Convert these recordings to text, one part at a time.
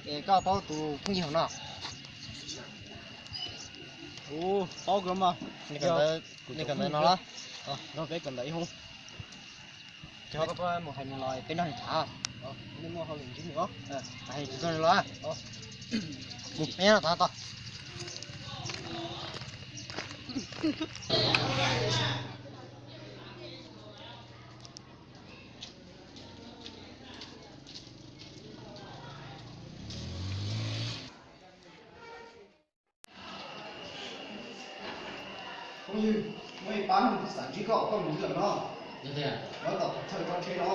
Es koj paub tus phooj ywg no? Ua, paub kawg mas. Nej kawm ntawv no los? Nrog peb kawm ntawv ib hoob. Cov koj mus hais nws los peb nrog nws tham. Nej muaj hauj lwm ntsib nws os. Hais tsis txog nws los. Mus peb nyob tod tod. Phooj ywg, muaj ib pab neeg xav ntsib koj, koj mus lawm no. Yog tias lawv tom qhov chaw tso tsheb no.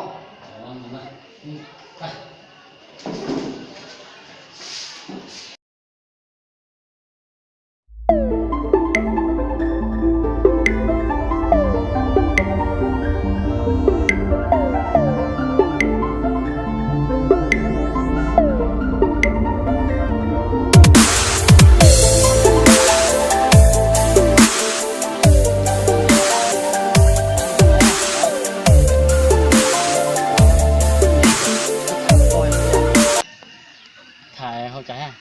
Tham hauv cas?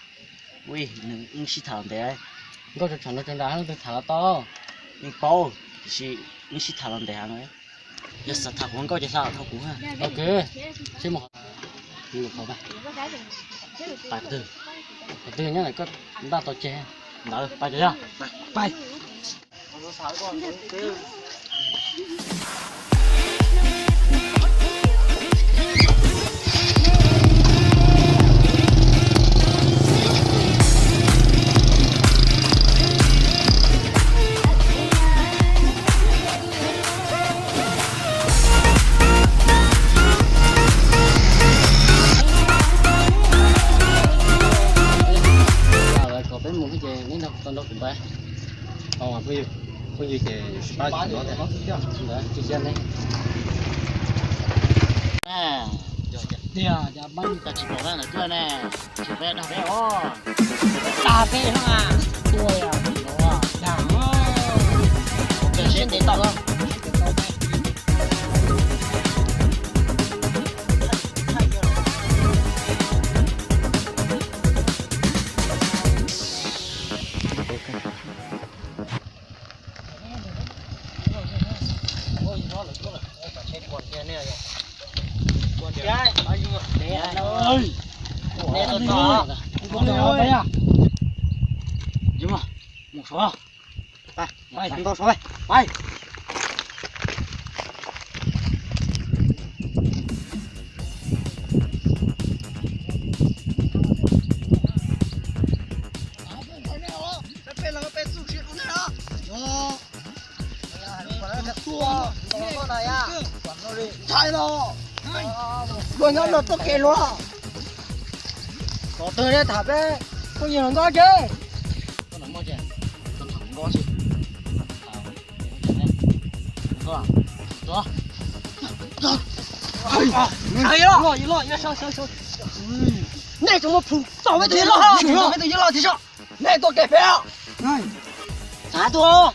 Ui, nws wb sib tham los ntev. Nkauj tsham no tso nrad leej twg tham los tau. Yeej paub, tiam sis wb sib tham los ntev heev. Yog xav tham kuv nkauj ces hla dhau kuv. Ok, sib mus qhov, qhov twg, qhov twg nyob ntawm koj npaj tau ceg ntawd pais tso yog. Pais. Lawv kom peb mus thiab ces neb nrog tau nrog kuv npaj. Phooj ywg, phooj ywg ces pab ntawd tsis siab ne. Tiag, cas pab ntawd tsis pom ntawd tuaj ne. Tsis peb dag peb os. Dag peb no a. Tuaj, dag. Siab ntev tau. Ntshai los, luag nyob luag tuaj kev luag. Kom twg ne tham peb phooj ywg hluas nkauj ces. Nej tsis muaj plhus txog peb tus yawg loj, peb tus yawg loj tsis tso. Nej tuaj kev peb os. Txav tuaj.